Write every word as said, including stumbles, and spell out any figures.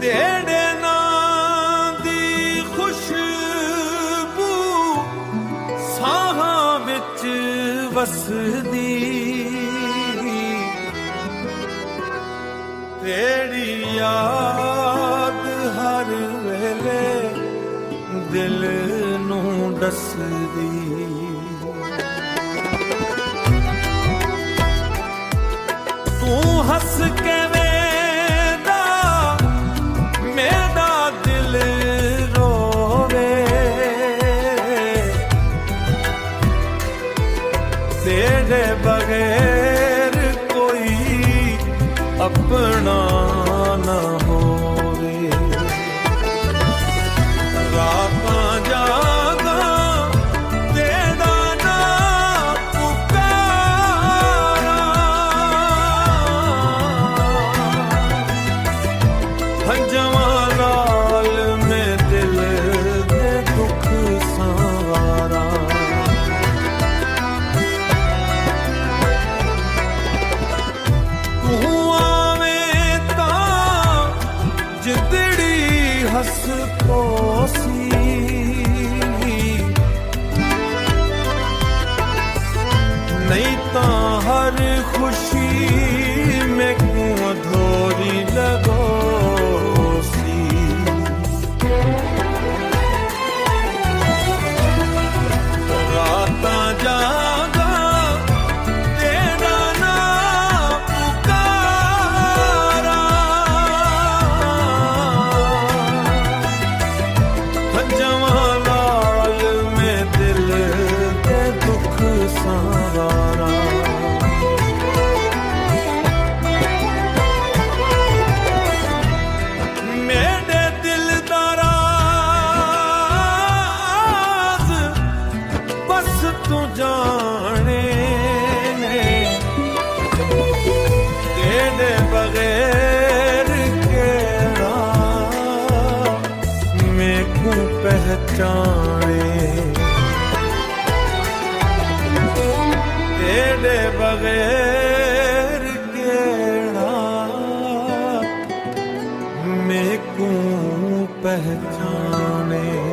تیݙے ناں دی خوشبو ساہاں وچ وسدی، تیݙی یاد ہر ویلے دل نوں ݙسدی۔ توں ہس کے ویندا، میݙا دل رووے، تیݙے بغیر کوئی اپݨا نہ ہووے۔ راتاں جاڳاں تیݙا ناں پکاراں، بھڄواں نال میں دل دے دکھ سنواراں۔ توں آویں تاں جندڑی ہس پوسی، نئیں تاں ہر خوشی میکوں ادھوری لڳوسی۔ راتاں جاڳاں تیݙا ناں پکاراں، بھڄواں نال میں دل دے دکھ سنواراں۔ میݙے دل دا راز بس توں ڄاݨیں، تیݙے بغیر کیڑھا میکوں پہچاݨیں، تیݙے بغیر کیڑھا میکوں پہچاݨیں۔